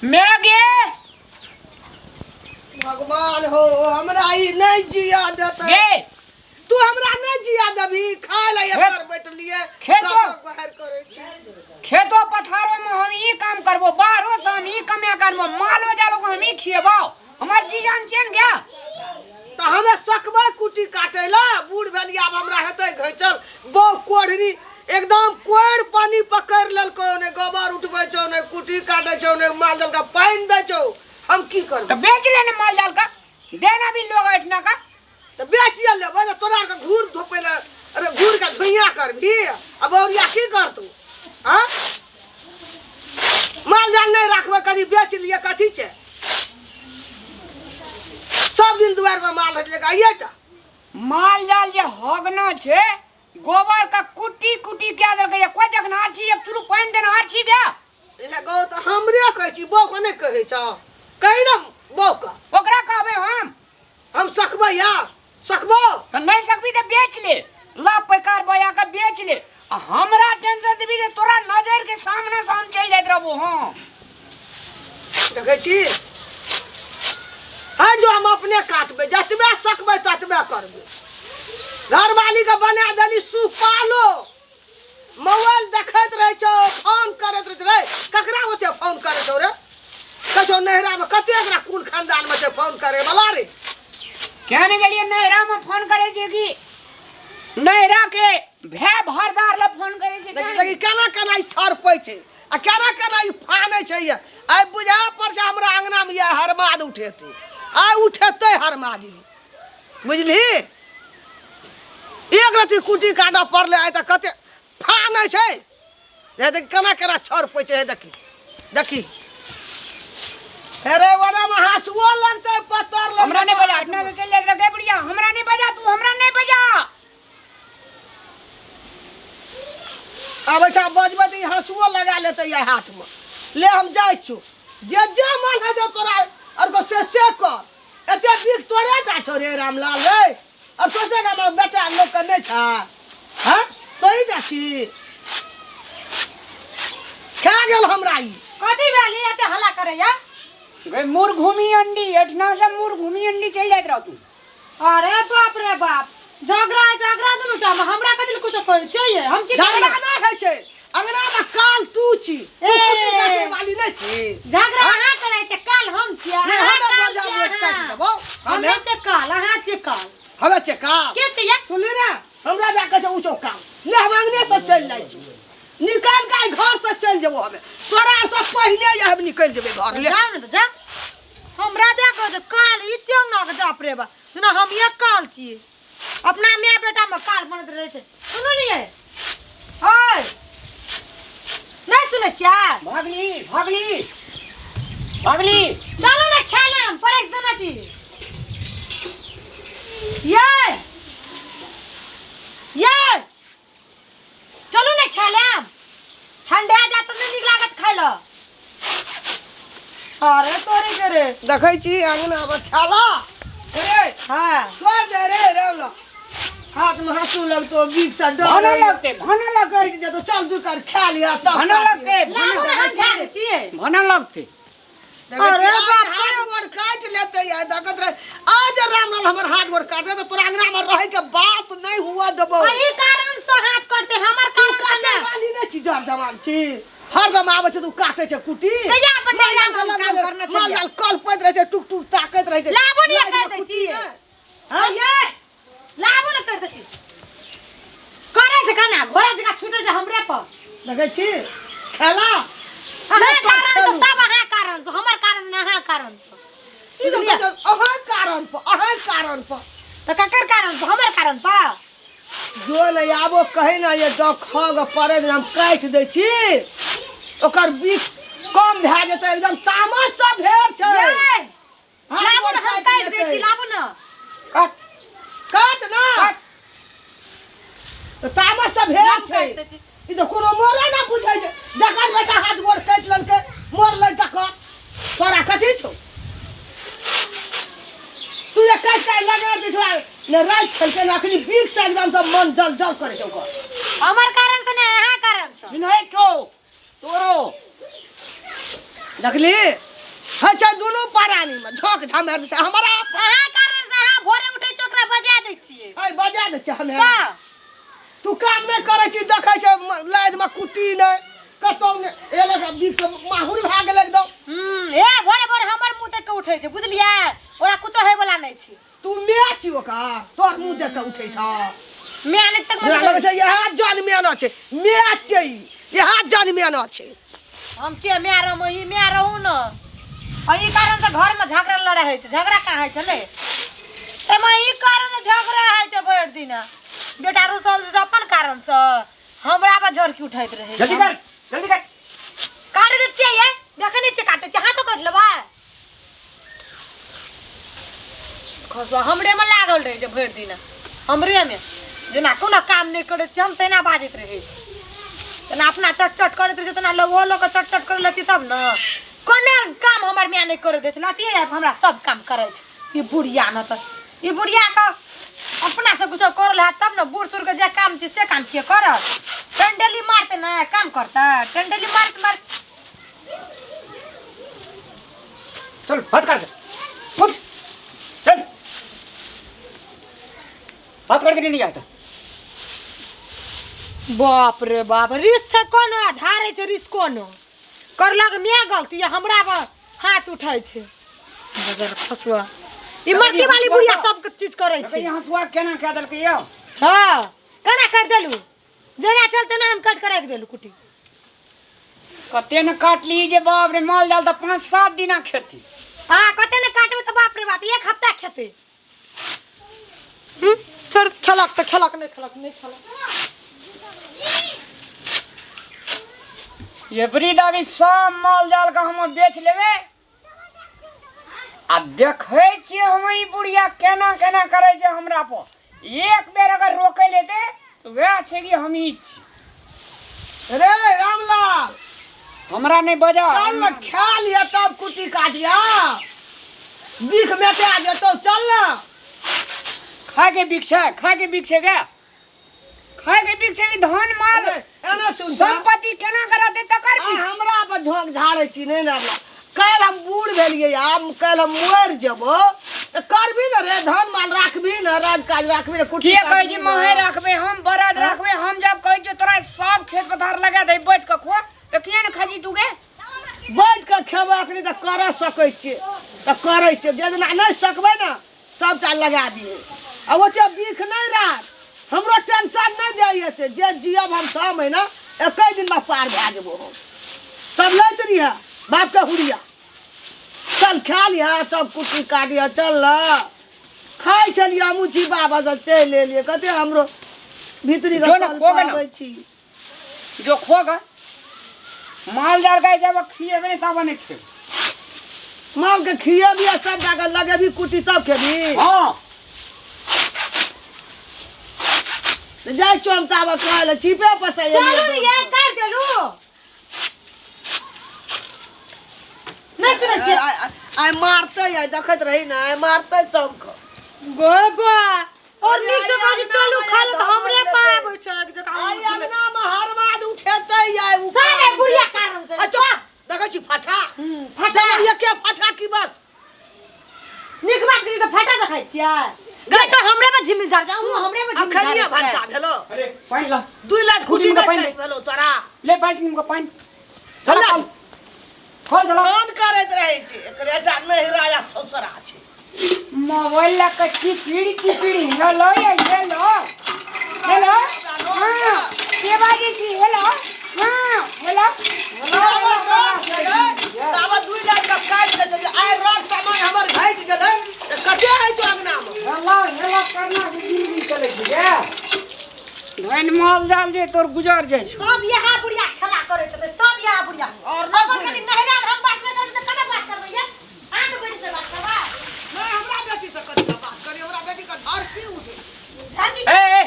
मैं गे। भगवान हो, हमरा ई नहीं जिया देतै। गे। तू हमरा नहीं जिया देबही, खाय ला एकर बैठलिए। खेतो। बाहर करै छी। खेतो पथारो में हम ई काम करबो, बाहरो से हम ई कमे करबो, मालो जालो को हम ई खिएबो, हमर जी जान चैन गया। तऽ हमे सकबै कुटी काटै ला? बूढ़ भेलियै, आब हमरा हेतै घैचल? बहु कोढ़री एकदम कोड़ि पानी पकड़ि लेलकौ, ने गोबर उठबै छौ, ने कुटी काटै छौ, ने माल जाल के पानि दै छौ। हम की करबै? तऽ बेच ले ने माल जाल का, देना भी लोग ऐठना का। तऽ बेचिए लेबै तऽ तोरा आरके घूर धोपै लए? अरे घूर के धुइयाँ करबही आ बौरिया की करतौ? आँ, माल जाल नहि राखबै, कभी बेच लिए, कथी छै? सब दिन दुआरिमे माल रहै छै, आइए टा। माल जाल जे हगना छै, गोबर का कुटी कुटी क्या देलकै ये, कोई देखनहार छी? एक चुरू पानि देनहार छी गे? इहे गौ तऽ हमरे कहै छी, बौके नहि कहै छौ? कही ने बौके। ओकरा कहबै हम? हम सकबै या सकबो? तऽ नहि सकबी तऽ बेच ले, ला पैकार बया के बेच ले, आ हमरा टेंशन देबी जे तोरा नजर के सामने से हम चलि जाइत रहबो। हँ। देखै छी, हर जो हम अपने काटबै, जतबे सकबै ततबे करबै। घरवाली के बना देली सुपालो, मोबाइल देखैत रहै छौ, फोन करैत रहै छौ। रे, ककरा ओते फोन करै छौ रे? कहै छौ नैहरामे कते एकरा कोन खानदानमे छै फोन करे वाला रे? क्या नहीं गेलियै नैहरा में फोन करे छै कि नैहरा के भै भरदार ला फोन करे छै? देखी, देखी केना केना ई छड़पै छै आ केना केना ई फानै छै। ये आइ बुझा पर छै हमरा अंगनामे ये हरमाद उठेतै, आइ उठेतै हरमाद ई, बुझलिही? एक रत्ती कुटी काटऽ पड़लै आइ तऽ कते फानै छै। हे देखी, केना केना छड़पै छै। हे देखी, देखी, हे रे, ओना हँसुओ लगतै, पत्थर लगतै। हमरा नहीं बजा, अपना से चल जाइत रह गे बुढ़िया। हमरा नहीं बजा तू, हमरा नहीं बजा। आबै छै, बजबै तऽ ई हँसुओ लगा लेतै ये हाथमे। ले, हम जाइ छियौ। जे जे मन होइ छौ तोरा और से से कर। एते बीख तोरे टा छौ रे रामलाल रे? और सोचे कि हमर बेटा लोकके नहि छै? हँ, तोही टा छी? खा गेल हमरा ई। कथी भेल ई एते हल्ला करैया? गे मुर घूमी अंडी, एठना से मुर घूमी अंडी चल जाइत रह तू। अरे बाप रे बाप, झगड़ा झगड़ा दुनू टा में, हमरा कथी कुछो कहै छै? हम की झगड़ा नहि होइ छै अंगना में। काल तू छी, तू ए। कुटी काटे वाली नहि छी। झगड़ा अहाँ करै छै, काल हम छियै। नहि, अहाँ हमे काल बजा छियै, रोज काटि अहाँ। देबौ। हमे हमे छियै काल, अहाँ छियै काल। हमे छियै काल। के छियै? सुनली ने, हमरा जा कहै छै ऊँचो काल। ले, हम अंगने से चलि जाइ छी, निकालि के आइ घर से चलि जेबो। हमे तोरा से पहिले हम निकलि जेबै घर ले। जाउ ने तऽ जा। हमरा दे कह जे काल ई चंग के बाप रे बा, जेना हम एक काल छियै, अपना my बेटा में काल बनैत रहै छै। सुनू ने ये, ओए, नहि सुनै छियै? भागली, भागली, भागली। चलू ने खेले, हम परसि देने छी ये। ये चलू ने खेले, ठंडा जात तऽ नहि नीक लागत खाय लए। अरे तोरे के रे। देखै छी अंगना में खेला रे। हाँ। छोड़ दे रे रे, हाथ में हंसू लगतो, बीख से डर भाना होइए। लगते, भाना लगते। कटि जेतो, चल दू कर खा लिया तब भाना काटियै। लगते। लाबू ने, हम खा लै छियै। भाना लगते। देखै अरे छी, आज बाप रे। हाथ गोड़ काटि लेतै आइ, देखैत रह। आज रामलाल हमर हाथ गोड़ काटि देतै, तोरा अंगना में रहै के बास नहि हुआ देबौ। एहि कारण से हाथ कटतै, हमर तू कारण से काटे नहि। वाली नहि छी, जर जवान छी, हरदम आबै छै तू काटे छै कुटी। कहिया अपन माल नैहरा जाल में हम लगल काम रहै, करने माल छलियै? जाल कलपैत रहै छै, टुक टुक ताकैत रहै छै। लाबो नहि लाइट कर में दै कुटी छियै। नहि। हाँ? ये लाबो ने कर दै छी। करे छै केना घोड़ा जकाँ छूटे छै हमरे पर। देखै छी खेला। अहाँ नहि कर कारण से खेलू। सब अहाँ कारण से, हमर कारण से, अहाँ कारण से। ई सब कहै छै, अहाँ कारण पर, अहाँ कारण पर। तऽ ककर कारण से? हमर कारण पर? जो ने आबो कहे ना ये दऽ खग पड़े ने, हम काटि दै छी, ओकर बीख कम भए जेतै। एकदम तामस से भेल छै। ये हाथ लाबू गोड़ ने, हम काटि काटि दै छी। लेतै। लाबू ने। काट। काट ना। काट। तऽ तामस से भेल लाबू, छै। काटि दै छी। ई तऽ कोनो मोरे ना बुझै छै। जकर बेटा हाथ गोड़ काटि लेलकै, मोर लै तकर तोरा कथी छौ? तू जे काटि काटि लगेने छी छोड़ा ने, राति खेलकै ने, अखनी बीख से एकदम तऽ मन जल जल करै छै ओकर। हमर कारण से नहि, अहाँ कारण से। चिन्है छौ तोरो। देखली? होइ छै दुनू प्राणी में झोंक झमेर से हमरा। अहाँ कारण से अहाँ भोरे उठै छी, ओकरा बजा दै छियै। है, बजा दै छै हमे? तऽ तू काम नहि करै छी, देखै छै लाद में कुट्टी नहि, कतौ नहि एलक, बीच से माहुर भए गेल एकदम। हे, भोरे भोरे हमर मुँह देख के उठै छै, बुझलियै? ओकरा कुछो होय वाला नहि छै। तू मे छी ओकर, तोहर मुँह देख के उठै छ? मैं नहि तक। हमरा लगै छै इएह जन मेना छै, मे छै ई, इएह जन मेना छै। हम के my रहम? ई my रहू न। आ ई कारण से घर में झगड़ा लड़ाई होइ छै। झगड़ा कहाँ होइ छलै एमे? ई कारण से झगड़ा होइ छै। भरि दिना बेटा रुसल छै अपन कारण से हमरा पर झड़की उठैत रहै। जल्दी कर, जल्दी कर। काटि दै छियै ये, देखै नहि छियै काटै छियै? हाथो काटि लेबै। खसुआ हमरे में लागल रहै छै भरि दिना हमरे में। जेना कोनो काम नहि करै छियै हम, तेना बाजैत रहै छै। तेना अपना चट चट करैत रहै छै, तेना लोग ओहो लोकके चट चट करै लेती तब ने। कोनो काम हमर माय नहि करै दै छै। लतिये आबि हमरा सब काम करै छै ई बुढ़िया। न तऽ ई बुढ़ियाके अपना से कुछो करल हैत तब ने। बूढ़ सूढ़के जे काम छै से काम के करत? टंडेली मारतै ने काम करतै? टंडेली मारैत मारैत। चल, भात काट दे, उठ, चल, भात काट के नहीं आता। बाप रे बाप, रिस छै कोनो आ झाड़ै छै रिस कोनो। करलक my गलती आ हमरा पर हाथ उठै छै। बजर खसुआ, ई मरकी वाली बुढ़िया सब चीज करै छै। यहाँ हंसुआ केना कह देलकै यौ? हँ, केना कर देलू? जेना चल तेना हम कट के राखि देलू कुटी। कते ने काटली जे बाप रे, माल जाल तऽ 5-7 दिना खेती। हाँ, कते ने काटबै तऽ बाप रे बाप, एक हफ्ता खेतै। छोड़, खेलक तऽ खेलक, नहि खेलक नहि खेलक। एबरी दाबी सब माल जाल के हम बेच लेबै आ देखै छियै हम ई बुढ़िया केना केना करै छै हमरा पर। एक बेर अगर रोकै लेतै तऽ वएह छै कि हम ई छी। रे रामलाल। हमरा नहि बजा। चल न, खा लिअ तब कुट्टी काटिया, बीख मेटा जेतौ, चल न। खा के बिक छै, खा के बिक छै गे, खाय के बिक छै कि धन माल एना सुन तऽ। संपत्ति केना करते तकर आ बिक छै। हमरा पर झोंक झाड़ै छी नहि ने रामलाल? काल्हि हम बूढ़ भेलियै, आब काल्हि हम मरि जेबो तऽ करबी ने रे? धन माल राखबी ने? राज काज राखबी ने? कुट्टी के कहै काटबी छी ने? महे राखबै हम, बरद राखबै हम। जब कहै छियै तोरा सब खेत पथार लगा दे, बैठ के खो, तऽ किया ने खाइ छी तू गे? बैठ कऽ खेबै अखनी तऽ करऽ सकै छियै तऽ करै छियै। जे दिना नहि सकबै ने, सबटा लगा दियै आ ओते बीख नहि राख। हमरो टेंशन नहि दैए से जे जियब हम 6 महीना, एकै दिनमे पार भए जेबो हम। तब लैत रहिए बापके हुड़िया। चल, खा लिहऽ तब कुट्टी काटिहऽ, चल न। खाइ छलियै हमहूँ छी, बाबा सब चलि एलियै। कते हमरो भीतरी जो ने, खो गे ने। पाबै छी। जो खो गा। माल जाल के जब खिएबे नहीं तब नहीं खेबे। मालके खिएबी आ सबटा के लगेबी कुट्टी तब खेबी? हाँ। जाइ छौ हम ताबे कहै लए छिपे पसै। चलू ने ये, काटि देलू। नहि सुनै छियै? आइ मारतै, आइ देखैत रही ने, आइ मारतै सबके। गोबा और नीक से कहै छै चलू खा लो तऽ हमरे पास आबै छै एक जगह। आइ अंगनामे हरवाद उठेतै आइ उ। सब एहि बुढ़िया कारण से। अच्छा, देखै छी फटा। फटा। देबै एके फटा की बस। नीक बात कही तऽ फटा देखै छियै। बेटा हमरे पर झिमिल झाड़ छै, अहूँ हमरे पर झिमिल अखनिये झाड़ै भनसा छियै। भेलो। अरे पानी ला। 2 लाख कुटी कुटी में नहि पानि टाइट भेलो तोरा। ले बाल्टी में पानी, चला। ला। खोल खोल, चला। फोन करैत रहै छै, एकरे टा नहिरा या ससुरा छै। मोबाइल ला के चिपिड़ी चिपिड़ी। हेलो ये, हेलो हेलो, हाँ, के बाजै छी? हेलो, हाँ, हेलो। ताबत रख छलै, ताबत 2 लाख के काटि दै छलियै। आइ रख सामान हमर घटि गेलै तऽ कते होइ छौ अंगनामे? हेलो हेलो करना से जिंदगी चलै छै गे। धन माल जाल जे तोर गुजर जाइ छौ। सब इएह बुढ़िया खेला करै छलै, सब इएह बुढ़िया। और नहि। अपन कनि नहिरा मे हम बात नहि करबै तऽ केना बात करबै ये? अहाँके बेटी से बात करबै? नहि, हमरा बेटी से कथी बात करी? हमरा बेटी के धरती उठे। धरती। ए ए,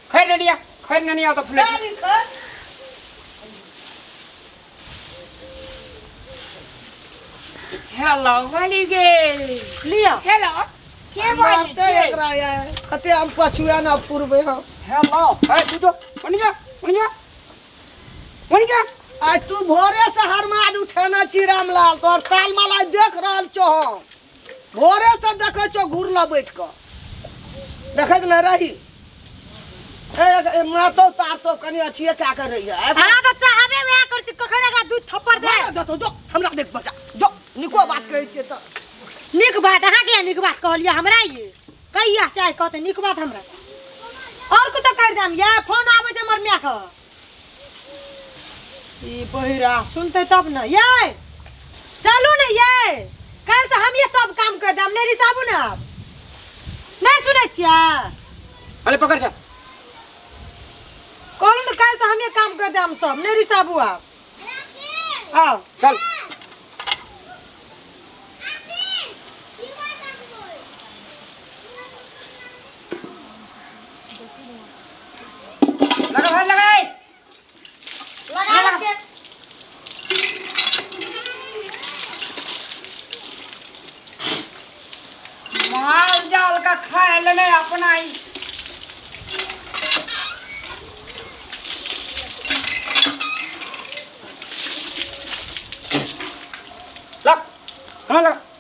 खैर ननिया, खैर ननिया तऽ फुलै छै। नहि खै। हेलो वाली गे। लिअ। हेलो, के बाजै मारते छियै? एकरा ये कते हम पछुआ ना फुरबै हम। हेलो, ए तू जो, ओनी जा, ओनी जा, ओनी जा। आइ तू भोरे से हरमाद उठेने छी रामलाल, तोहर तालमाल आइ देख रहल छौ हम। भोरे से देखै छौ घुरल बैठ कऽ, देखैत नहि रही। ए, ए, मारतौ तारतौ कनि अथिए कए कऽ रहिहे। अहाँ तऽ चाहबे वएह करै छी, कखन एकरा दू थप्पड़ दे देतौ। जो हमरा देख बचा, जो निको बात कहै छियै तऽ। नीक बात अहाँके नीक बात कहलियै हमरा, ये कहिया से आइ कहतै नीक बात हमरा। और कुछ कर देम ये फोन आबै छै हमर माय के, ई बहिरा सुनतै तब ने। ये चलू ने, ये काल्हि से हम ये सब काम कर देम, नहि रिसाबू ने। आब नहि सुनै छियै? अरे पकड़ जा। कहलहुँ ने काल्हि से हम ये काम कर देम सब, नहि रिसाबू आब। आओ चल। लगा भाई, लगाए। लगा के। माल जाल का खाए लेने अपना ही। लग, हाँ लग।